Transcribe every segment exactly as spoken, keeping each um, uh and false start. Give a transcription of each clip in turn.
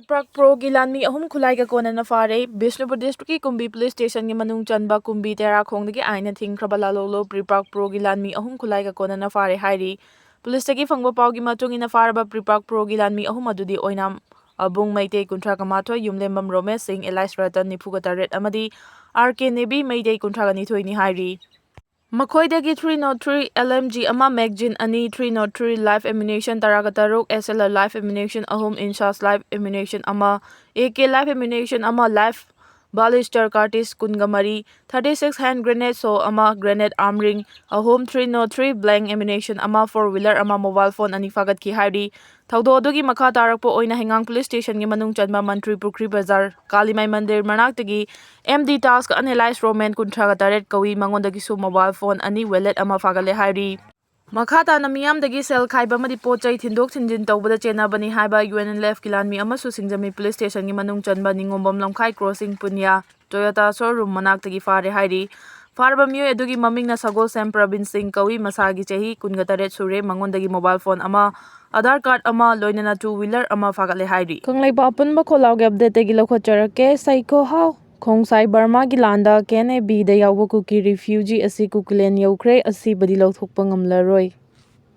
ꯄ꯭ꯔꯤꯄꯥꯛ ꯄ꯭ꯔꯣꯒꯤ ꯂꯥꯟꯃꯤ ꯑꯍꯨꯝ ꯈꯨꯠꯂꯥꯏꯒ ꯀꯣꯟꯅꯅ ꯐꯥꯔꯦ꯫ ꯕꯤꯁꯅꯨꯄꯨꯔ ꯗꯤꯁꯇ꯭ꯔꯤꯛꯀꯤ ꯀꯨꯝꯕꯤ ꯄꯨꯂꯤꯁ ꯁ꯭ꯇꯦꯁꯟꯒꯤ ꯃꯅꯨꯡ ꯆꯟꯕ ꯀꯨꯝꯕꯤ ꯇꯦꯔꯥꯈꯣꯡꯗꯒꯤ ꯑꯥꯏꯟꯅ ꯊꯤꯡꯈ꯭ꯔꯕ ꯂꯥꯂꯣꯡꯂꯨꯞ ꯄ꯭ꯔꯤꯄꯥꯛ ꯄ꯭ꯔꯣꯒꯤ ꯂꯥꯟꯃꯤ ꯑꯍꯨꯝ ꯈꯨꯠꯂꯥꯏꯒ ꯀꯣꯟꯅꯅ ꯐꯥꯔꯦ ꯍꯥꯏꯔꯤ꯫ ꯄꯨꯂꯤꯁꯇꯒꯤ ꯐꯪꯕ ꯄꯥꯎꯒꯤ ꯃꯇꯨꯡ ꯏꯟꯅ, ꯐꯥꯔꯕ ꯄ꯭ꯔꯤꯄꯥꯛ ꯄ꯭ꯔꯣꯒꯤ ꯂꯥꯟꯃꯤ ꯑꯍꯨꯝ ꯑꯗꯨꯗꯤ ꯑꯣꯏꯅꯥꯝ ꯑꯕꯨꯡ ꯃꯩꯇꯩ ꯀꯨꯟꯊ꯭ꯔꯥꯒ ꯃꯥꯊꯣꯏ, ꯌꯨꯝꯂꯦꯝꯕꯝ ꯔꯣꯃꯦꯁ ꯁꯤꯡ ꯑꯦꯂꯥꯏꯁ ꯔꯇꯟ ꯅꯤꯐꯨꯒ ꯇꯔꯦꯠ ꯑꯃꯗꯤ ꯑꯥꯔ ꯀꯦ ꯅꯦꯕꯤ ꯃꯩꯇꯩ ꯀꯨꯟꯊ꯭ꯔꯥꯒ ꯅꯤꯊꯣꯏꯅꯤ ꯍꯥꯏꯔꯤ꯫ ꯃꯈꯣꯏꯗꯒꯤ three nought three L M G ꯑꯃ, magazine ꯑꯅꯤ, three nought three live ammunition ꯇꯔꯥꯒ ꯇꯔꯨꯛ, S L R live ammunition ꯑꯍꯨꯝ, INSAS live ammunition ꯑꯃ, A K live ammunition ꯑꯃ, live ballistic cartridge ꯀꯨꯟꯒ ꯃꯔꯤ, thirty six hand grenade ꯁꯣ ꯑꯃ, grenade arm ring ꯑꯍꯨꯝ, three nought three blank ammunition ꯑꯃ, four wheeler ꯑꯃ, mobile phone ꯑꯅꯤ ꯐꯥꯒꯠꯈꯤ ꯍꯥꯏꯔꯤ꯫ ꯊꯧꯗꯣꯛ ꯑꯗꯨꯒꯤ ꯃꯈꯥ ꯇꯥꯔꯛꯄ ꯑꯣꯏꯅ ꯍꯩꯉꯥꯡ ꯄꯨꯂꯤꯁ ꯁ꯭ꯇꯦꯁꯟꯒꯤ ꯃꯅꯨꯡ ꯆꯟꯕ ꯃꯟꯇ꯭ꯔꯤ ꯄꯨꯈ꯭ꯔꯤ ꯕꯖꯥꯔ ꯀꯥꯂꯤꯃꯥꯏ ꯃꯟꯗꯤꯔ ꯃꯅꯥꯛꯇꯒꯤ M D Task unaliased Roman ꯀꯨꯟꯊ꯭ꯔꯥꯒ ꯇꯔꯦꯠ ꯀꯧꯏ, ꯃꯉꯣꯟꯗꯒꯤꯁꯨ mobile phone ꯑꯅꯤ, wallet ꯑꯃ ꯐꯥꯒꯠꯂꯦ ꯍꯥꯏꯔꯤ꯫ ꯃꯈꯥ ꯇꯥꯅ ꯃꯤꯌꯥꯝꯗꯒꯤ ꯁꯦꯜ ꯈꯥꯏꯕ ꯑꯃꯗꯤ ꯄꯣꯠ ꯆꯩ ꯊꯤꯟꯗꯣꯛ ꯊꯤꯟꯖꯤꯟ ꯇꯧꯕꯗ ꯆꯦꯟꯅꯕꯅꯤ ꯍꯥꯏꯕ U N L F ꯀꯤ ꯂꯥꯟꯃꯤ ꯑꯃꯁꯨ ꯁꯤꯡꯖꯃꯩ ꯄꯨꯂꯤꯁ ꯁ꯭ꯇꯦꯁꯟꯒꯤ ꯃꯅꯨꯡ ꯆꯟꯕ ꯅꯤꯉꯣꯝꯕꯝ ꯂꯝꯈꯥꯏ ꯀ꯭ꯔꯣꯁꯤꯡ ꯄꯨꯅꯤꯌꯥ ꯇꯣꯌꯣꯇꯥ ꯁꯣꯔꯨꯝ ꯃꯅꯥꯛꯇꯒꯤ ꯐꯥꯔꯦ ꯍꯥꯏꯔꯤ꯫ ꯐꯥꯔꯕ ꯃꯤꯑꯣꯏ ꯑꯗꯨꯒꯤ ꯃꯃꯤꯡꯅ ꯁꯒꯣꯜꯁꯦꯝ ꯄ꯭ꯔꯕꯤꯟ ꯁꯤꯡ ꯀꯧꯏ, ꯃꯁꯥꯒꯤ ꯆꯍꯤ ꯀꯨꯟꯒ ꯇꯔꯦꯠ ꯁꯨꯔꯦ, ꯃꯉꯣꯟꯗꯒꯤ mobile phone ꯑꯃ, Aadhaar card ꯑꯃ, ꯂꯣꯏꯅꯅ two wheeler ꯑꯃ ꯐꯥꯒꯠꯂꯦ ꯍꯥꯏꯔꯤ꯫ ꯀꯪꯂꯩꯄꯥꯛ ꯑꯄꯨꯟꯕ ꯈꯣꯜꯂꯥꯎꯒꯤ update ꯇꯒꯤ ꯂꯧꯈꯠꯆꯔꯛꯀꯦ꯫ ꯁꯩꯈꯣꯍꯥꯎ ꯈꯣꯡꯁꯥꯏ ꯕꯔꯃꯥꯒꯤ ꯂꯥꯟꯗ K N A B ꯗ ꯌꯥꯎꯕ ꯀꯨꯀꯤ refugee ꯑꯁꯤ ꯀꯨꯀꯤꯂꯦꯟ ꯌꯧꯈ꯭ꯔꯦ, ꯑꯁꯤꯕꯗꯤ ꯂꯧꯊꯣꯛꯄ ꯉꯝꯂꯔꯣꯏ꯫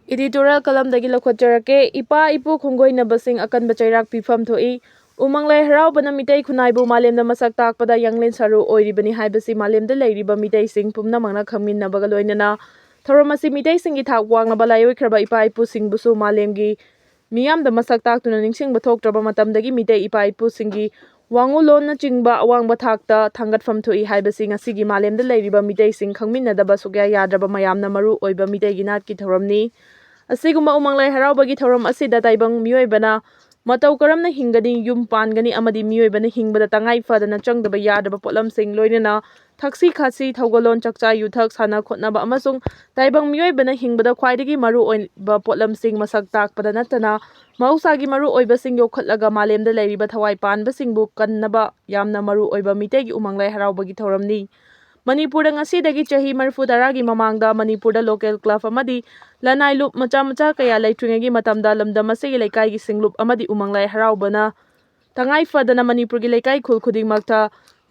Editorial column ꯗꯒꯤ ꯂꯧꯈꯠꯆꯔꯛꯀꯦ꯫ ꯏꯄꯥ ꯏꯄꯨ ꯈꯣꯡꯒꯣꯏꯅꯕꯁꯤꯡ ꯑꯀꯟꯕ ꯆꯩꯔꯥꯛ ꯄꯤꯐꯝ ꯊꯣꯛꯏ꯫ ꯎꯃꯪ ꯂꯥꯏ ꯍꯔꯥꯎꯕꯅ ꯃꯤꯇꯩ ꯈꯨꯟꯅꯥꯏꯕꯨ ꯃꯥꯂꯦꯝꯗ ꯃꯁꯛ ꯇꯥꯛꯄꯗ ꯌꯥꯡꯂꯦꯟ ꯁꯔꯨ ꯑꯣꯏꯔꯤꯕꯅꯤ ꯍꯥꯏꯕꯁꯤ ꯃꯥꯂꯦꯝꯗ ꯂꯩꯔꯤꯕ ꯃꯤꯇꯩꯁꯤꯡ ꯄꯨꯝꯅꯃꯛꯅ ꯈꯪꯃꯤꯟꯅꯕꯒ ꯂꯣꯏꯅꯅ ꯊꯧꯔꯝ ꯑꯁꯤ ꯃꯤꯇꯩꯁꯤꯡꯒꯤ ꯊꯥꯛ ꯋꯥꯡꯂꯕ ꯂꯥꯏꯑꯣꯏꯈ꯭ꯔꯕ ꯏꯄꯥ ꯏꯄꯨꯁꯤꯡꯕꯨꯁꯨ ꯃꯥꯂꯦꯝꯒꯤ ꯃꯤꯌꯥꯝꯗ ꯃꯁꯛ ꯇꯥꯛꯇꯨꯅ ꯅꯤꯡꯁꯤꯡꯕ ꯊꯣꯛꯇ꯭ꯔꯕ ꯃꯇꯝꯗꯒꯤ ꯃꯤꯇꯩ ꯏꯄꯥ ꯏꯄꯨꯁꯤꯡꯒꯤ ꯋꯥꯉꯨꯂꯣꯟꯅꯆꯤꯡꯕ ꯑꯋꯥꯡꯕ ꯊꯥꯛꯇ ꯊꯥꯡꯒꯠꯐꯝ ꯊꯣꯛꯏ ꯍꯥꯏꯕꯁꯤ ꯉꯁꯤꯒꯤ ꯃꯥꯂꯦꯝꯗ ꯂꯩꯔꯤꯕ ꯃꯤꯇꯩꯁꯤꯡ ꯈꯪꯃꯤꯟꯅꯗꯕ ꯁꯨꯛꯌꯥ ꯌꯥꯗ꯭ꯔꯕ ꯃꯌꯥꯝꯅ ꯃꯔꯨ ꯑꯣꯏꯕ ꯃꯤꯇꯩꯒꯤ ꯅꯥꯠꯀꯤ ꯊꯧꯔꯝꯅꯤ꯫ ꯑꯁꯤꯒꯨꯝꯕ ꯎꯃꯪ ꯂꯥꯏ ꯍꯔꯥꯎꯕꯒꯤ ꯊꯧꯔꯝ ꯑꯁꯤꯗ ꯇꯥꯏꯕꯪ ꯃꯤꯑꯣꯏꯕꯅ ꯃꯇꯧ ꯀꯔꯝꯅ ꯍꯤꯡꯒꯅꯤ, ꯌꯨꯝ ꯄꯥꯟꯒꯅꯤ ꯑꯃꯗꯤ ꯃꯤꯑꯣꯏꯕꯅ ꯍꯤꯡꯕꯗ ꯇꯉꯥꯏ ꯐꯗꯅ ꯆꯪꯗꯕ ꯌꯥꯗ꯭ꯔꯕ ꯄꯣꯠꯂꯝꯁꯤꯡ, ꯂꯣꯏꯅꯅ ꯊꯛꯁꯤ ꯈꯥꯁꯤ, ꯊꯧꯒꯜꯂꯣꯟ, ꯆꯥꯛꯆꯥ ꯌꯨꯊꯛ, ꯁꯥꯟꯅ ꯈꯣꯠꯅꯕ ꯑꯃꯁꯨꯡ ꯇꯥꯏꯕꯪ ꯃꯤꯑꯣꯏꯕꯅ ꯍꯤꯡꯕꯗ ꯈ꯭ꯋꯥꯏꯗꯒꯤ ꯃꯔꯨ ꯑꯣꯏꯕ ꯄꯣꯠꯂꯝꯁꯤꯡ ꯃꯁꯛ ꯇꯥꯛꯄꯗ ꯅꯠꯇꯅ ꯃꯍꯧꯁꯥꯒꯤ ꯃꯔꯨ ꯑꯣꯏꯕꯁꯤꯡ ꯌꯣꯛꯈꯠꯂꯒ ꯃꯥꯂꯦꯝꯗ ꯂꯩꯔꯤꯕ ꯊꯋꯥꯏ ꯄꯥꯟꯕꯁꯤꯡꯕꯨ ꯀꯟꯅꯕ ꯌꯥꯝꯅ ꯃꯔꯨ ꯑꯣꯏꯕ ꯃꯤꯇꯩꯒꯤ ꯎꯃꯪ ꯂꯥꯏ ꯍꯔꯥꯎꯕꯒꯤ ꯊꯧꯔꯝꯅꯤ꯫ ꯃꯅꯤꯄꯨꯔꯗ ꯉꯁꯤꯗꯒꯤ ꯆꯍꯤ ꯃꯔꯤꯐꯨ ꯇꯔꯥꯒꯤ ꯃꯃꯥꯡꯗ ꯃꯅꯤꯄꯨꯔꯗ local club ꯑꯃꯗꯤ ꯂꯅꯥꯏ ꯂꯨꯞ ꯃꯆꯥ ꯃꯆꯥ ꯀꯌꯥ ꯂꯩꯇ꯭ꯔꯤꯉꯩꯒꯤ ꯃꯇꯝꯗ ꯂꯝꯗꯝ ꯑꯁꯤꯒꯤ ꯂꯩꯀꯥꯏꯒꯤ ꯁꯤꯡꯂꯨꯞ ꯑꯃꯗꯤ ꯎꯃꯪ ꯂꯥꯏ ꯍꯔꯥꯎꯕꯅ ꯇꯉꯥꯏ ꯐꯗꯅ ꯃꯅꯤꯄꯨꯔꯒꯤ ꯂꯩꯀꯥꯏ ꯈꯨꯜ ꯈꯨꯗꯤꯡꯃꯛꯇ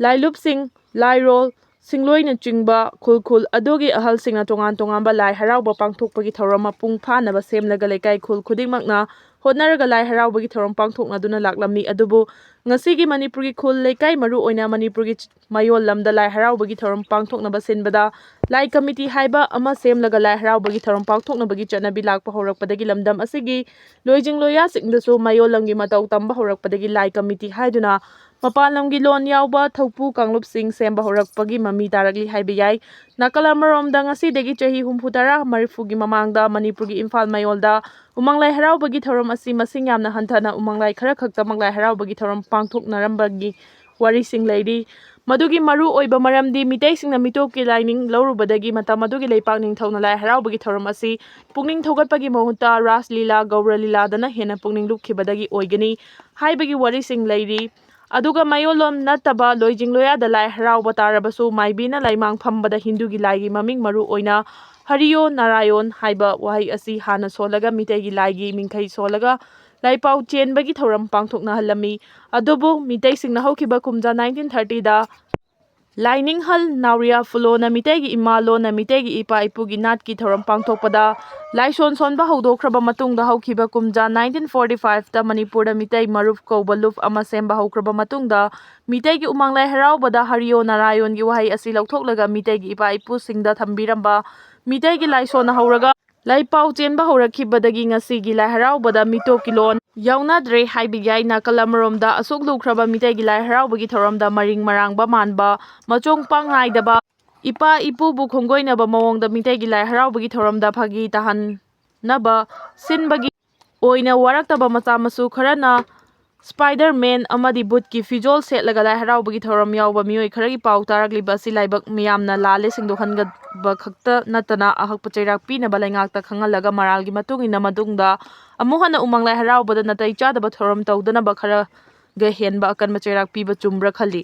ꯂꯥꯏꯂꯨꯞꯁꯤꯡ, ꯂꯥꯏꯔꯣꯜ, ꯁꯤꯡꯂꯣꯏꯅꯆꯤꯡꯕ ꯈꯨꯜ ꯈꯨꯜ ꯑꯗꯨꯒꯤ ꯑꯍꯜꯁꯤꯡꯅ ꯇꯣꯉꯥꯟ ꯇꯣꯉꯥꯟꯕ ꯂꯥꯏ ꯍꯔꯥꯎꯕ ꯄꯥꯡꯊꯣꯛꯄꯒꯤ ꯊꯧꯔꯝ ꯃꯄꯨꯡ ꯐꯥꯅꯕ ꯁꯦꯝꯂꯒ ꯂꯩꯀꯥꯏ ꯈꯨꯜ ꯈꯨꯗꯤꯡꯃꯛꯅ ꯍꯣꯠꯅꯔꯒ ꯂꯥꯏ ꯍꯔꯥꯎꯕꯒꯤ ꯊꯧꯔꯝ ꯄꯥꯡꯊꯣꯛꯅꯗꯨꯅ ꯂꯥꯛꯂꯝꯃꯤ꯫ ꯑꯗꯨꯕꯨ ꯉꯁꯤꯒꯤ ꯃꯅꯤꯄꯨꯔꯒꯤ ꯈꯨꯜ ꯂꯩꯀꯥꯏ, ꯃꯔꯨ ꯑꯣꯏꯅ ꯃꯅꯤꯄꯨꯔꯒꯤ ꯃꯌꯣꯜ ꯂꯝꯗ ꯂꯥꯏ ꯍꯔꯥꯎꯕꯒꯤ ꯊꯧꯔꯝ ꯄꯥꯡꯊꯣꯛꯅꯕ ꯁꯤꯟꯕꯗ ꯂꯥꯏ ꯀꯃꯤꯇꯤ ꯍꯥꯏꯕ ꯑꯃ ꯁꯦꯝꯂꯒ ꯂꯥꯏ ꯍꯔꯥꯎꯕꯒꯤ ꯊꯧꯔꯝ ꯄꯥꯡꯊꯣꯛꯅꯕꯒꯤ ꯆꯠꯅꯕꯤ ꯂꯥꯛꯄ ꯍꯧꯔꯛꯄꯗꯒꯤ ꯂꯝꯗꯝ ꯑꯁꯤꯒꯤ ꯂꯣꯏꯖꯤꯡ ꯂꯣꯌꯥꯁꯤꯡꯗꯁꯨ ꯃꯌꯣꯜ ꯂꯝꯒꯤ ꯃꯇꯧ ꯇꯝꯕ ꯍꯧꯔꯛꯄꯗꯒꯤ ꯂꯥꯏ ꯀꯃꯤꯇꯤ ꯍꯥꯏꯗꯨꯅ ꯃꯄꯥꯟ ꯂꯝꯒꯤ ꯂꯣꯟ ꯌꯥꯎꯕ ꯊꯧꯄꯨ ꯀꯥꯡꯂꯨꯞꯁꯤꯡ ꯁꯦꯝꯕ ꯍꯧꯔꯛꯄꯒꯤ ꯃꯃꯤ ꯇꯥꯔꯛꯂꯤ ꯍꯥꯏꯕ ꯌꯥꯏ꯫ ꯅꯥꯀꯜ ꯑꯃꯔꯣꯝꯗ ꯉꯁꯤꯗꯒꯤ ꯆꯍꯤ ꯍꯨꯝꯐꯨ ꯇꯔꯥ ꯃꯔꯤꯐꯨꯒꯤ ꯃꯃꯥꯡꯗ ꯃꯅꯤꯄꯨꯔꯒꯤ ꯏꯝꯐꯥꯜ ꯃꯌꯣꯜꯗ ꯎꯃꯪ ꯂꯥꯏ ꯍꯔꯥꯎꯕꯒꯤ ꯊꯧꯔꯝ ꯑꯁꯤ ꯃꯁꯤꯡ ꯌꯥꯝꯅ ꯍꯟꯊꯅ ꯎꯃꯪ ꯂꯥꯏ ꯈꯔ ꯈꯛꯇꯃꯛ ꯂꯥꯏ ꯍꯔꯥꯎꯕꯒꯤ ꯊꯧꯔꯝ ꯄꯥꯡꯊꯣꯛꯅꯔꯝꯕꯒꯤ ꯋꯥꯔꯤꯁꯤꯡ ꯂꯩꯔꯤ꯫ ꯃꯗꯨꯒꯤ ꯃꯔꯨ ꯑꯣꯏꯕ ꯃꯔꯝꯗꯤ ꯃꯤꯇꯩꯁꯤꯡꯅ ꯃꯤꯇꯣꯞꯀꯤ ꯂꯥꯏꯅꯤꯡ ꯂꯧꯔꯨꯕꯗꯒꯤ ꯃꯇꯝ ꯑꯗꯨꯒꯤ ꯂꯩꯄꯥꯛ ꯅꯤꯡꯊꯧꯅ ꯂꯥꯏ ꯍꯔꯥꯎꯕꯒꯤ ꯊꯧꯔꯝ ꯑꯁꯤ ꯄꯨꯛꯅꯤꯡ ꯊꯧꯒꯠꯄꯒꯤ ꯃꯍꯨꯠꯇ ꯔꯥꯁ ꯂꯤꯂꯥ, ꯒꯧꯔ ꯂꯤꯂꯥꯗꯅ ꯍꯦꯟꯅ ꯄꯨꯛꯅꯤꯡ ꯂꯨꯞꯈꯤꯕꯗꯒꯤ ꯑꯣꯏꯒꯅꯤ ꯍꯥꯏꯕꯒꯤ ꯋꯥꯔꯤꯁꯤꯡ ꯂꯩꯔꯤ꯫ ꯑꯗꯨꯒ ꯃꯌꯣꯜꯂꯣꯝ ꯅꯠꯇꯕ ꯂꯣꯏꯖꯤꯡ ꯂꯣꯌꯥꯗ ꯂꯥꯏ ꯍꯔꯥꯎꯕ ꯇꯥꯔꯕꯁꯨ ꯃꯥꯏꯕꯤꯅ ꯂꯥꯏꯃꯥꯡ ꯐꯝꯕꯗ ꯍꯤꯟꯗꯨꯒꯤ ꯂꯥꯏꯒꯤ ꯃꯃꯤꯡ ꯃꯔꯨ ꯑꯣꯏꯅ ꯍꯔꯤꯌꯣ ꯅꯥꯔꯥꯌꯣꯟ ꯍꯥꯏꯕ ꯋꯥꯍꯩ ꯑꯁꯤ ꯍꯥꯟꯅ ꯁꯣꯜꯂꯒ ꯃꯤꯇꯩꯒꯤ ꯂꯥꯏꯒꯤ ꯃꯤꯡꯈꯩ ꯁꯣꯜꯂꯒ ꯂꯥꯏꯄꯥꯎ ꯆꯦꯟꯕꯒꯤ ꯊꯧꯔꯝ ꯄꯥꯡꯊꯣꯛꯅꯍꯜꯂꯝꯃꯤ꯫ ꯑꯗꯨꯕꯨ ꯃꯤꯇꯩꯁꯤꯡꯅ ꯍꯧꯈꯤꯕ ꯀꯨꯝꯖꯥ ꯅꯥꯏꯟꯇꯤꯟ ꯊꯥꯔꯇꯤꯗ ꯂꯥꯏꯅꯤꯡꯍꯜ ꯅꯥꯎꯔꯤꯌꯥ ꯐꯨꯂꯣꯅ ꯃꯤꯇꯩꯒꯤ ꯏꯃꯥ ꯂꯣꯟꯅ ꯃꯤꯇꯩꯒꯤ ꯏꯄꯥ ꯏꯄꯨꯒꯤ ꯅꯥꯠꯀꯤ ꯊꯧꯔꯝ ꯄꯥꯡꯊꯣꯛꯄꯗ ꯂꯥꯏꯁꯣꯟ ꯁꯣꯟꯕ ꯍꯧꯗꯣꯛꯈ꯭ꯔꯕ ꯃꯇꯨꯡꯗ ꯍꯧꯈꯤꯕ ꯀꯨꯝꯖꯥ ꯅꯥꯏꯟꯇꯤꯟ ꯐꯣꯔꯇꯤ ꯐꯥꯏꯚꯇ ꯃꯅꯤꯄꯨꯔꯗ ꯃꯤꯇꯩ ꯃꯔꯨꯞ ꯀꯧꯕ ꯂꯨꯞ ꯑꯃ ꯁꯦꯝꯕ ꯍꯧꯈ꯭ꯔꯕ ꯃꯇꯨꯡꯗ ꯃꯤꯇꯩꯒꯤ ꯎꯃꯪ ꯂꯥꯏ ꯍꯔꯥꯎꯕꯗ ꯍꯔꯤꯌꯣ ꯅꯥꯔꯥꯌꯣꯟꯒꯤ ꯋꯥꯍꯩ ꯑꯁꯤ ꯂꯧꯊꯣꯛꯂꯒ ꯃꯤꯇꯩꯒꯤ ꯏꯄꯥ ꯏꯄꯨꯁꯤꯡꯗ ꯊꯝꯕꯤꯔꯝꯕ ꯃꯤꯇꯩꯒꯤ ꯂꯥꯏꯁꯣꯟꯅ ꯍꯧꯔꯒ ꯂꯥꯏꯄꯥꯎ ꯆꯦꯟꯕ ꯍꯧꯔꯛꯈꯤꯕꯗꯒꯤ ꯉꯁꯤꯒꯤ ꯂꯥꯏ ꯍꯔꯥꯎꯕꯗ ꯃꯤꯇꯣꯞꯀꯤ ꯂꯣꯟ ꯌꯥꯎꯅꯗ꯭ꯔꯦ ꯍꯥꯏꯕ ꯌꯥꯏ꯫ ꯅꯥꯀꯜ ꯑꯃꯔꯣꯝꯗ ꯑꯁꯨꯛ ꯂꯨꯈ꯭ꯔꯕ ꯃꯤꯇꯩꯒꯤ ꯂꯥꯏ ꯍꯔꯥꯎꯕꯒꯤ ꯊꯧꯔꯝꯗ ꯃꯔꯤꯡ ꯃꯔꯥꯡꯕ ꯃꯥꯟꯕ, ꯃꯆꯣꯡ ꯄꯥꯡ ꯅꯥꯏꯗꯕ, ꯏꯄꯥ ꯏꯄꯨꯕꯨ ꯈꯣꯡꯒꯣꯏꯅꯕ ꯃꯑꯣꯡꯗ ꯃꯤꯇꯩꯒꯤ ꯂꯥꯏ ꯍꯔꯥꯎꯕꯒꯤ ꯊꯧꯔꯝꯗ ꯐꯥꯒꯤ ꯇꯥꯍꯟꯅꯕ ꯁꯤꯟꯕꯒꯤ ꯑꯣꯏꯅ ꯋꯥꯔꯛꯇꯕ ꯃꯆꯥ ꯃꯁꯨ ꯈꯔꯅ ꯁ꯭ꯄꯥꯏꯗꯔ ꯃꯦꯟ ꯑꯃꯗꯤ ꯕꯨꯠꯀꯤ ꯐꯤꯖꯣꯜ ꯁꯦꯠꯂꯒ ꯂꯥꯏ ꯍꯔꯥꯎꯕꯒꯤ ꯊꯧꯔꯝ ꯌꯥꯎꯕ ꯃꯤꯑꯣꯏ ꯈꯔꯒꯤ ꯄꯥꯎ ꯇꯥꯔꯛꯂꯤꯕ ꯑꯁꯤ ꯂꯥꯏꯕꯛ ꯃꯤꯌꯥꯝꯅ ꯂꯥꯜꯂꯦ ꯁꯦꯡꯗꯣꯛꯍꯟꯕ ꯈꯛꯇ ꯅꯠꯇꯅ ꯑꯍꯛꯄ ꯆꯩꯔꯥꯛ ꯄꯤꯅꯕ ꯂꯩꯉꯥꯛꯇ ꯈꯪꯍꯜꯂꯒ ꯃꯔꯥꯜꯒꯤ ꯃꯇꯨꯡ ꯏꯟꯅ ꯃꯇꯨꯡꯗ ꯑꯃꯨꯛ ꯍꯟꯅ ꯎꯃꯪ ꯂꯥꯏ ꯍꯔꯥꯎꯕꯗ ꯅꯥꯇꯩ ꯆꯥꯗꯕ ꯊꯧꯔꯝ ꯇꯧꯗꯅꯕ ꯈꯔꯒ ꯍꯦꯟꯕ ꯑꯀꯟꯕ ꯆꯩꯔꯥꯛ ꯄꯤꯕ ꯆꯨꯝꯕ꯭ꯔꯥ ꯈꯜꯂꯤ꯫